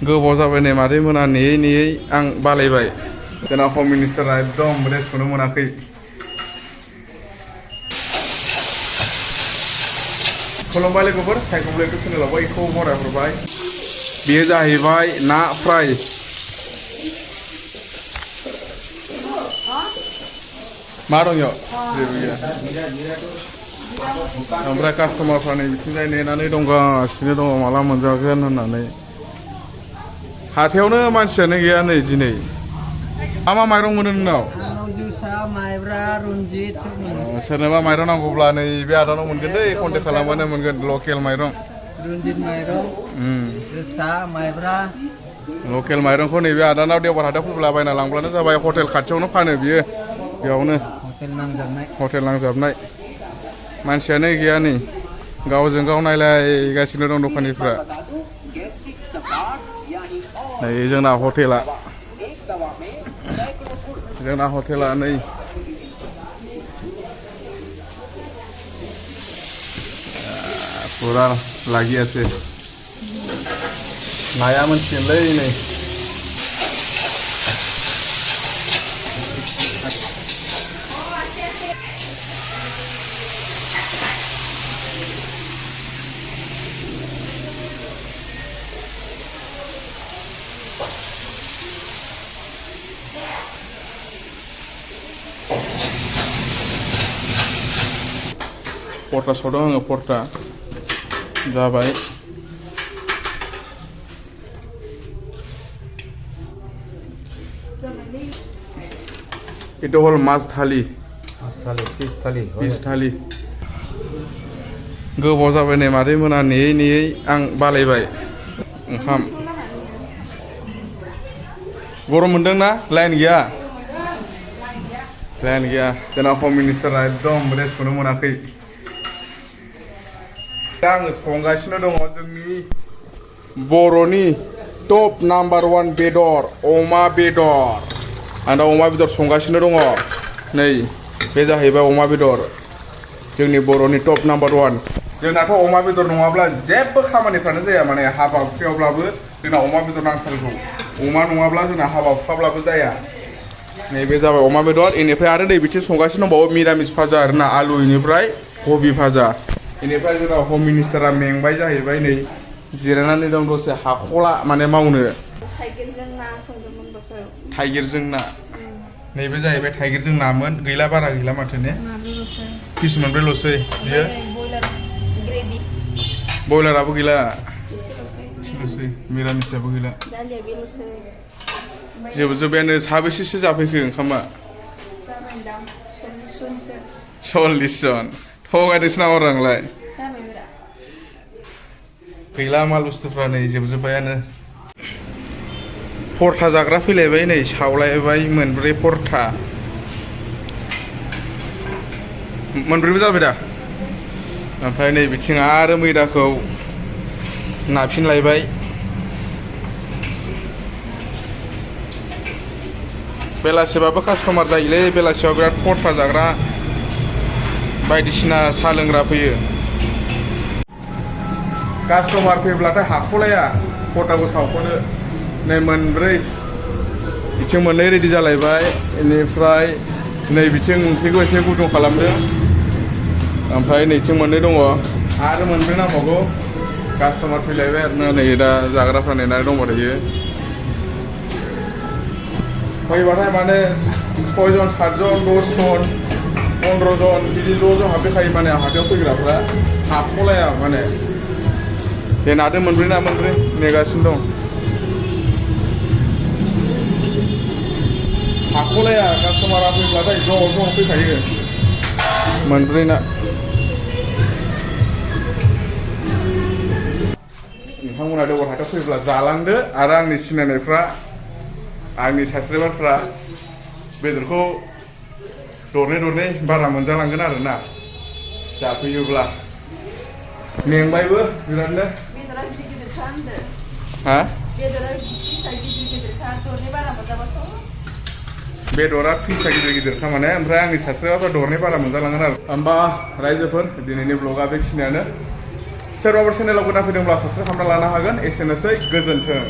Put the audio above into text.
गोबाव जाबाय नै मादै मोना नेयै नेयै आं बालायबाय जोंना हम मिनिस्टारा एकदम रेस्टखौनो मोनाखै खुलुमबाय लोगोफोर साइखं ब्लग चेनेलाव बयखौ बरायहरबाय बेयो जाहैबाय ना फ्राय मा दं इयाव जेबो गैया ओमफ्राय कास्टमारफ्रा नै बिथिंजाय नेनानै दंगासिनो दङ माला मोनजागोन होननानै हाथायावनो मानसियानो गैया नै दिनै मा मा माइरं मोनो नोंनाव जोसा माइब्रा रनजित सोरनोबा माइरं नांगौब्ला नै बे आदानाव मोनगोन दै कन्टेक्ट खालामबानो मोनगोन लकेल माइरं रनजित माइरं जोसा माइब्रा लकेल माइरंखौ नैबे आदानाव देवबार हाथायाव फैब्ला बायना लांब्लानो जाबाय हटेल खाथियावनो फानो बियो बेयावनो हटेल नांजाबनाय मानसियानो गैया नै गावजों गाव नायलायगासिनो दं दखानिफ्रा नै जोंना हटेला नै फुरा लागियासै नाया मोनसिगोनलै नै पर्टा सावदों आङो पर्टा जाबाय itu hol mas thali fish thali गोबाव जाबाय नै मादै मोना नेयै नेयै आं बालायबाय ओंखाम गरम मोनदोंना लाइन गैया जोंना हम मिनिस्टारा एकदम रेस्टखौनो मोनाखै दा आङो संगासिनो दङ जोंनि बर'नि टप नाम्बार 1 बेदर अमा बेदर आं दा अमा बेदर संगासिनो दङ नै बे जाहैबाय अमा बेदर जोंनि बर'नि टप नाम्बार 1 जोंनाथ' अमा बेदर नङाब्ला जेबो खामानिफ्रानो जाया माने हाबा हुखायावब्लाबो जोंना अमा बेदर नांथारगौ अमा नङाब्ला जोंना हाबा हुखाब्लाबो जाया नैबे जाबाय अमा बेदर इनिफ्राय आरो नै बिथिं संगासिनो दंबावो मिरामिस भाजा आरोना आलु इनिफ्राय कबि भाजा इनिफ्राय जोंना हम मिनिस्टारा मेंबाय जाहैबाय नै जिरायनानै दं दसे हाख'ला माने मावनो थाइगिरजों ना संदोंमोन बेखौ थाइगिरजों ना नैबे जाहैबाय थाइगिरजों नामोन गैला बारा गैला माथो ने पिस मोनब्रैल'सै बियो बयलाराबो गैला एसेल'सै मिरामिसाबो गैला जोबजोब्बायानो साबेसेसो जाफैखो ओंखामा 40 जन थगायदोंसो नामा आंलाय गैला माल बुस्थुफ्रा नै जोबजोब्बायानो परथा जाग्रा फैलायबाय नै सावलायबाय मोनब्रै परथा मोनब्रैबो जाबाय दा ओमफ्राय नै बिथिं आरो मैदाखौ नाफिनलायबाय बेलासिबाबो कास्टमार जायोलै बेलासियाव बिराद परथा जाग्रा बायदिसिना साहा लोंग्रा फैयो कास्टमार फैब्लाथाय हाख'लाया परथाखौ सावख'नो नै मोनब्रै बिथिं मोननै रेडि जालायबाय बेनिफ्राय नै बिथिं ओंख्रिखौ एसे गुदुं खालामदों ओमफ्राय नैथिं मोननै दङ आरो मोनब्रै नांबावगौ कास्टमार फैलायबाय आरोना नै दा जाग्राफ्रा नेनानै दंबाय थायो फैबाथाय माने 6 जन 7 जन 10 जन 15 जन बिदि ज' हाबफैखायो माने हाथायाव फैग्राफ्रा हाख'लाया माने बे नादो मोनब्रै ना मोनब्रै नेगासिनो दं हाख'लाया कास्टमारा फैब्लाथाय ज' फैखायो मोनब्रै ना नोंथांमोना देवबार हाथायाव फैब्ला जालांदो आरो आंनि सिनायनायफ्रा आंनि साबसक्राइबारफ्रा बेदरखौ दरनै बारा मोनजालांगोन आरोना जाफैयोब्ला मेंबायबो बिरादनो हा बेदरा फिसा गिदिर माने ओमफ्राय आंनि साबस्क्राइबारफ्रा दरनै बारा मोनजालांगोन आरो होमबा रायजोफोर दिनैनि ब्लगा बेखिनियानो सोरबाफोर चेनेलाव गोदान फैदोंब्ला साबस्क्राइब खालामना लानो हागोन एसेनोसै गोजोन्थों।